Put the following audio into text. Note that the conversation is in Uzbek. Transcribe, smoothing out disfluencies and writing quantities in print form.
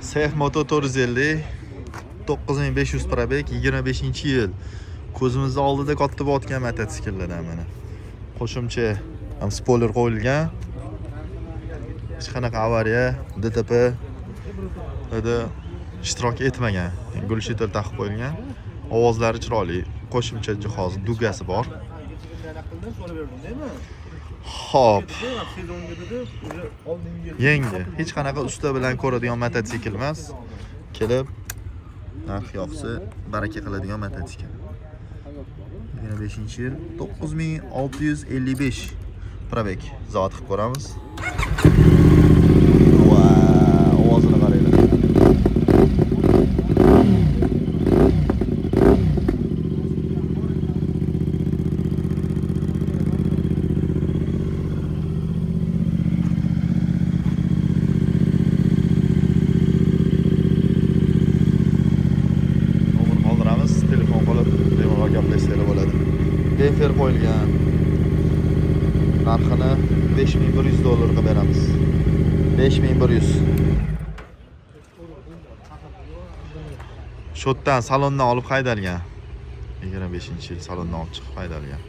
CFMoto 450, 9500 пробег, 25-yil. Ko'zimizni oldida katta bo'layotgan mototsikllardan mana. Qo'shimcha ham spoiler qo'yilgan. Hech qanaqa avariya, DTP da ishtirok etmagan. Глушитель taqib qo'yilgan. Ovozlari chiroyli. Qo'shimcha jihoz, dugasi bor. Xo'p. Yangi, hech qanaqa usta bilan ko'radigan mototsikl emas. Kelib narx yoqsa baraka qiladigan mototsikl. 25-yil, 9655 пробег. Zavod qilib ko'ramiz. Va ovozini qaranglar. Nomer qoldiramiz, telefon qilib bemalol gaplashsanglar bo'ladi. Demper qo'yilgan. Narxini 5100 dollarga beramiz. 5100. Shotdan salondan olib haydalgan. 25-yil salondan olib chiqib haydalgan.